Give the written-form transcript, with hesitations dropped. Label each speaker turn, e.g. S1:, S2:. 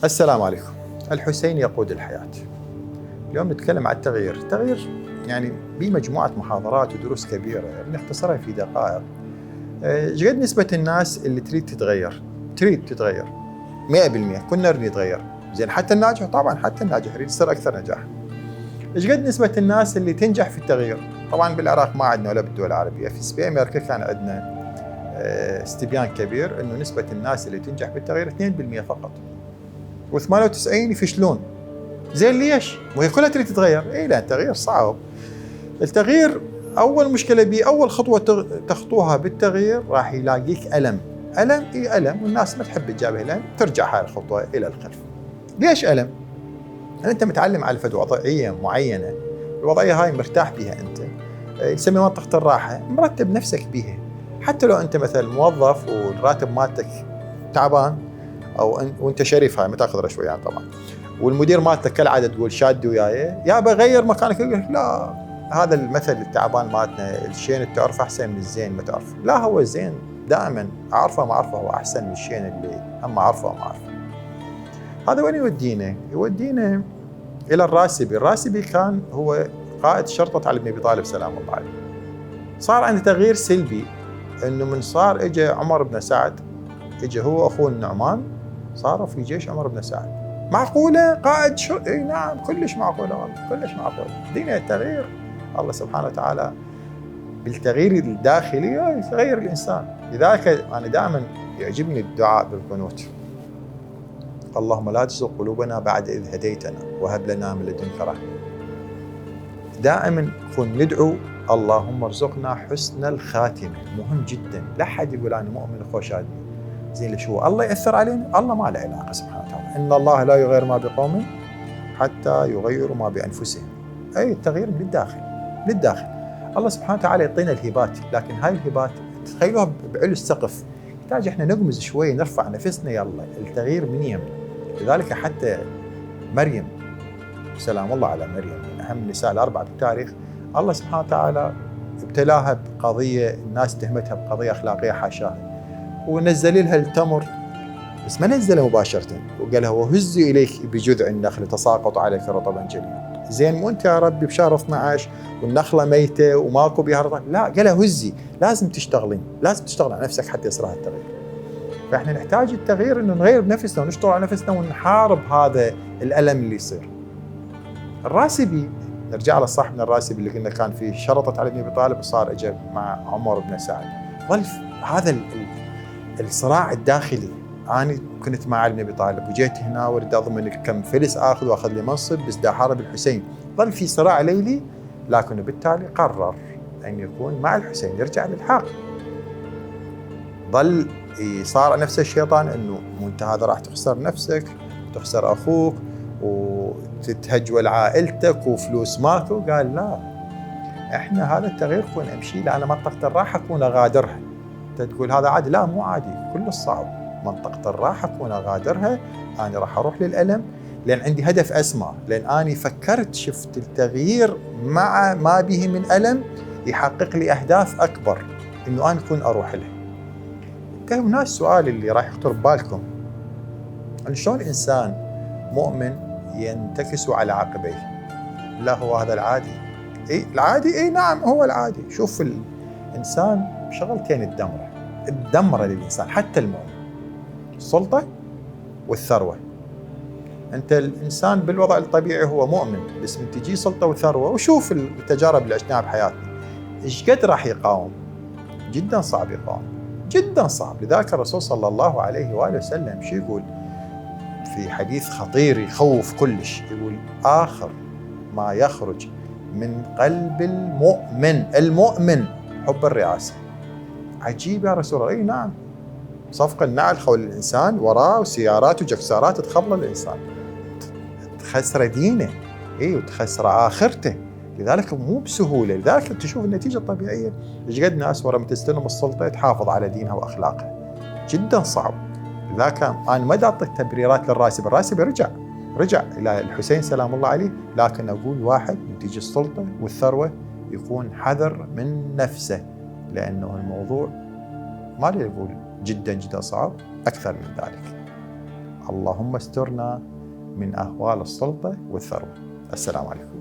S1: السلام عليكم. الحسين يقود الحياة. اليوم نتكلم عن التغيير. التغيير يعني بمجموعة محاضرات ودروس كبيرة نختصرها في دقائق. ايش قد نسبة الناس اللي تريد تتغير 100%. كلنا نريد نتغير. زين، حتى الناجح طبعا، حتى الناجح يريد يصير أكثر نجاح. ايش قد نسبة الناس اللي تنجح في التغيير؟ طبعا بالعراق ما عندنا ولا بالدول العربية. في أمريكا كان عندنا استبيان كبير انه نسبة الناس اللي تنجح بالتغيير 2% فقط، و98 يفشلون. زين ليش؟ وهي كلها تريد تتغير. لا، التغيير صعب. التغيير اول مشكله بيه، اول خطوه تخطوها بالتغيير راح يلاقيك الم. الم، والناس ما تحب تجابه الم، ترجع هاي الخطوه الى الخلف. ليش الم؟ انت متعلم على فد وضعيه معينه، الوضعيه هاي مرتاح بيها انت، يسميها منطقه الراحه، مرتب نفسك بيها. حتى لو انت مثلا موظف والراتب مالتك تعبان، وانت شريف، هاي ما تاخذ رشوه يعني طبعا، والمدير مالتك كالعاده تقول شاد وياي يا بغير مكانك، يقول لا، هذا المثل التعبان مالتنا، الشين اللي تعرفه احسن من الزين ما تعرفه. لا، هو الزين دائما اعرفه ما اعرفه هو احسن من الشين اللي هم اعرفه وما اعرفه. هذا وين يودينا؟ يودينا الى الراسبي. الراسبي كان هو قائد شرطه علي بن ابي طالب سلام الله عليه. صار عنده تغيير سلبي، انه من صار اجى عمر بن سعد، اجى هو اخوه النعمان، صاروا في جيش عمر بن سعد. معقولة قائد اي نعم، كلش معقولة والله، كلش معقولة. دين التغيير، الله سبحانه وتعالى بالتغيير الداخلي يغير الإنسان. لذلك أنا دائما يعجبني الدعاء بالقنوت: اللهم لا تزغ قلوبنا بعد إذ هديتنا وهب لنا من لدنك رحمة. دائما كن ندعو اللهم ارزقنا حسن الخاتمة. مهم جدا. لا حد يقول أنا مؤمن خوش آدمي. زين ليش هو الله يأثر علينا؟ الله ما له علاقة سبحانه وتعالى. إن الله لا يغير ما بقوم حتى يغيروا ما بأنفسهم. أي التغيير من الداخل، للداخل. الله سبحانه وتعالى يعطينا الهبات، لكن هاي الهبات تخيلوها بعلو السقف، نحتاج احنا نقمز شوي، نرفع نفسنا، يلا التغيير من يمنا. لذلك حتى مريم سلام الله على مريم، من أهم النساء الأربعة بالتاريخ، الله سبحانه وتعالى ابتلاها بقضية الناس تهمتها بقضية أخلاقية حاشاها، ونزل لها التمر، بس ما نزله مباشرة، وقال لها وهزي إليك بجذع النخل تساقط عليك رطبا جنيا. زين، مو أنت يا ربي بشهر 12 والنخلة ميتة وماكو بها رطب؟ لا، قال لها هزي، لازم تشتغلين، لازم تشتغل على نفسك حتى يصير التغيير. فإحنا نحتاج التغيير، إنه نغير بنفسنا ونشتغل على نفسنا ونحارب هذا الألم اللي يصير. الراسبي، نرجع لصاحبنا الراسبي اللي قلنا كان في شرطة علي بن أبي طالب، وصار أجى مع عمر بن سعد. ظل هذا الصراع الداخلي. أنا كنت مع علي بن أبي طالب وجيت هنا واريد أضمن كم فلس آخذ وأخذ لي منصب، بس دا أحارب الحسين. ظل في صراع ليلي، لكن بالتالي قرر أن يكون مع الحسين، يرجع للحق. ظل صار نفس الشيطان، أنه أنت هذا راح تخسر نفسك وتخسر أخوك وتتهجول عائلتك وفلوس ماكو. قال لا، إحنا هذا التغيير كون أمشي لأنا منطقة الراحة كون أغادرها. أنت تقول هذا عادي، لا مو عادي، كل الصعب. منطقة الراحة كون أغادرها، أنا راح أروح للألم لأن عندي هدف أسمى، لأن أنا فكرت شفت التغيير مع ما به من ألم يحقق لي أهداف أكبر، إنه أنا أكون أروح له. كان هنا السؤال اللي راح يخطر ببالكم: أن شلون إنسان مؤمن ينتكس على عقبيه؟ لا، هو هذا العادي. العادي، نعم هو العادي. شوف الإنسان شغلتين الدمرة للإنسان، حتى المؤمن: السلطة والثروة. أنت الإنسان بالوضع الطبيعي هو مؤمن، بس من تجي سلطة وثروة، وشوف التجارب اللي عشناها بحياتنا، إيش قد راح يقاوم؟ جدا صعب يقاوم، جدا صعب. لذلك الرسول صلى الله عليه وآله وسلم شو يقول في حديث خطير يخوف كلش؟ يقول آخر ما يخرج من قلب المؤمن حب الرئاسة. عجيب يا رسول الله. نعم، صفق النعل حول الإنسان وراه وسيارات وجكسارات تخبل الإنسان، تخسر دينه وتخسر آخرته. لذلك مو بسهولة. لذلك تشوف النتيجة الطبيعية، إيش قد ناس ورا تستلم السلطة تحافظ على دينها وأخلاقها، جدا صعب. لذلك أنا ما أعطي تبريرات للراسبي. الراسبي رجع إلى الحسين سلام الله عليه، لكن أقول واحد من تيجي السلطة والثروة يكون حذر من نفسه، لأنه الموضوع ما لي أقول جدا جدا صعب، أكثر من ذلك. اللهم استرنا من أهوال السلطة والثروة. السلام عليكم.